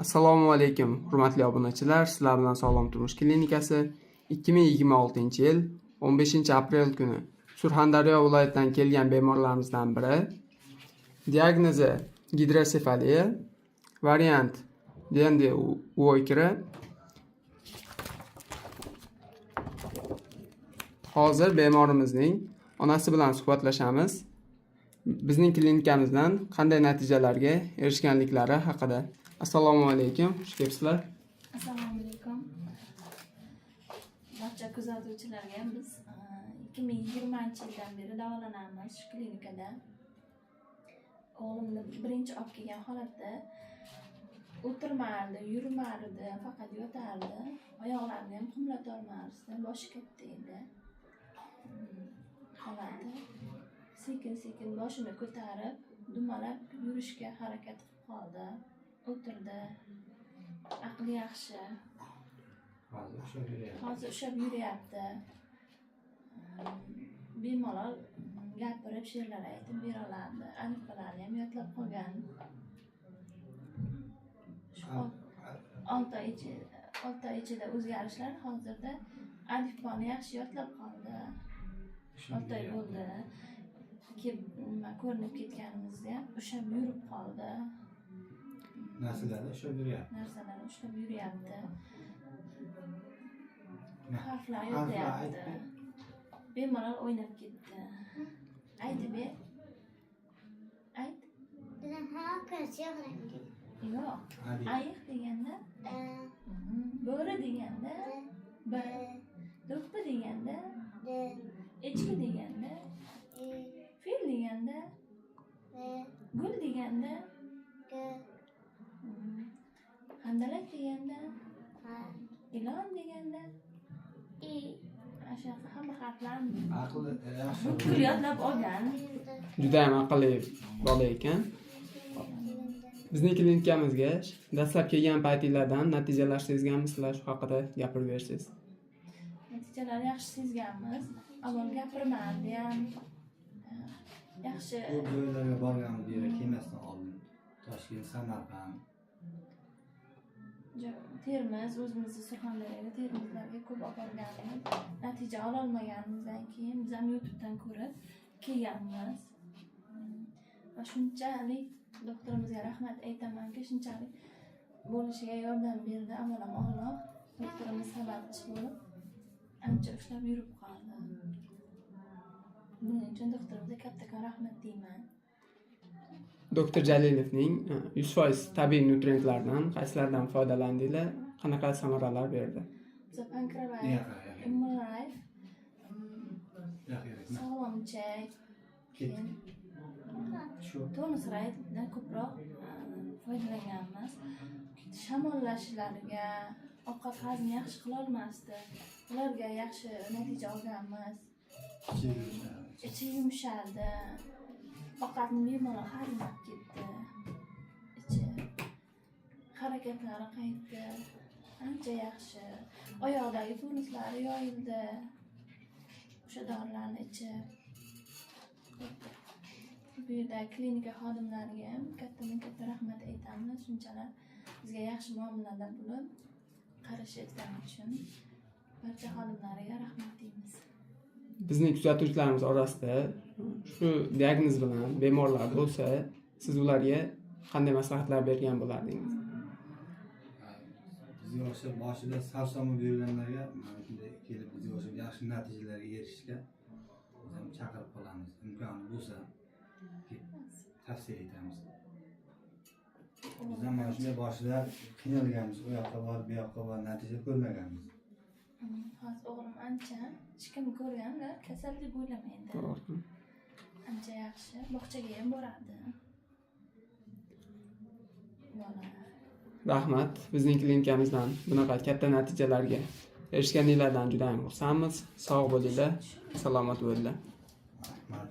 Assalomu alaykum, hurmatli obunachilar. Sizlar bilan Sog'lom turmush klinikasi. 2026-yil 15-aprel kuni Surxondaryo viloyatidan kelgan bemorlarimizdan biri. Diagnozi gidrosefaliya, variant Dandy Walkera. Hozir bemorimizning onasi bilan suhbatlashamiz. Bizning klinikamizdan qanday natijalarga erishganliklari haqida. Assalomu alaykum, xush kelibsizlar. Assalomu alaykum. Barcha kuzatuvchilarga biz 2020-yildan beri davolanamiz shu klinikada. O'g'limni birinchi olib kelgan holatda o'tirmardi, yurmardi, faqat yotardi. Oyoqlarini ham qimlatolmasdi, boshi katta edi. Holati sekin-sekin boshini ko'tarib, dumalab yurishga harakat qilib qoldi. O'tirdi. Aqli yaxshi. Hozir ushlab yuryapti. Hozir ushlab yuryapti. Bemalol gapirib, she'rlar aytib bera oladi. Alifbalarni ham yodlab qolgan. Shu 6 oy ichida o'zgarishlar hozirda alifboni yaxshi yodlab qoldi. 6 oy bo'ldi. Kelib nima ko'rinib ketganimizda ham ushlab yurib qoldi. Narsalarni ushlab yuryapti. Narsalarni ushlab yuryapti. Harflar Harflar yodlayapti. aytib Bemalol o'ynab ketdi. Aytib ber. Ayt. Yo'q. Hadi. Ayiq deganda, bo'ri deganda, b. Do'ppi deganda, echki deganda, fil deganda, gul deganda, handalak deganda, ilon deganda, ana shunaqa hamma harflarni Aqli yaxshi. butkul yodlab olgan. Juda ham aqlli bola ekan. Bizning klinikamizga dastlab kelgan paytinglardan natijalar sezganmisizlar? Shu haqida gapirib bersangiz. Natijalarni yaxshi sezganmiz. Avval gapirmardi ham. Yaxshi. Ko'p joylarga borganmiz bu yerga kelmasdan oldin. Toshkent, Samarqand. Termiz, o'zimizni Surxondaryoda Termizlarga ko'p olib borganmiz. Natija ololmaganimizdan keyin biz ham YouTubedan ko'rib kelganmiz. Va shunchalik doktorimizga rahmat aytamanki, shunchalik bo'lishiga yordam berdi. Avvalom Alloh, doktorimiz sababchi bo'lib ancha ushlab yurib qoldi. Buning uchun doktorimizga kattakon rahmat deyman. Doktor Jalilovning 100% tabiiy nutrientlardan qaysilaridan foydalandinglar? Qanaqa samaralar berdi? Biza Pancrelife, Yo'q, yo'q. Immulife, Yo'q, yo'q. sog'lom ichak, keyin Shu. Tonus Raytdan ko'proq foydalanganmiz. Shamollashlariga, ovqat hazmni yaxshi qilolmasdi. Ularga yaxshi natija olganmiz. Ichi yumshadi. Ichi yumshardi. Ovqatni bemalol hazm qilib ketdi. Ichi harakatlari qaytdi. Ancha yaxshi. Oyog'idagi tonuslari yoyildi. O'sha dorilarni ichib. Bu yerda klinika xodimlariga ham kattadan katta rahmat aytamiz. Shunchalar bizga yaxshi muomalada bo'lib, qarashayotgani uchun barcha xodimlariga rahmat deymiz. Bizning kuzatuvchilarimiz orasida shu diagnoz bilan bemorlar bo'lsa, siz ularga qanday maslahatlar bergan bo'lardingiz? Bizga o'xshab boshida sarson bo'lib yurganlarga mana shunday kelib bizga o'xshab yaxshi natijalarga erishishga biz ham chaqirib qolamiz. Imkoni bo'lsa kelib tavsiya etamiz. Biz ham mana shunday boshida qiynalganmiz. U yoqqa borib, bu yoqqa borib natija ko'rmaganmiz. Hozir o'g'lim ancha hech kim ko'rganlar kasal deb o'ylamaydi. To'g'ri. Ancha yaxshi. Bog'chaga ham boradi. Bola. Rahmat. Bizning klinikamizdan bunaqa katta natijalarga erishganinglardan juda ham xursandmiz. Sog' bo'linglar, salomat bo'linglar. Rahmat.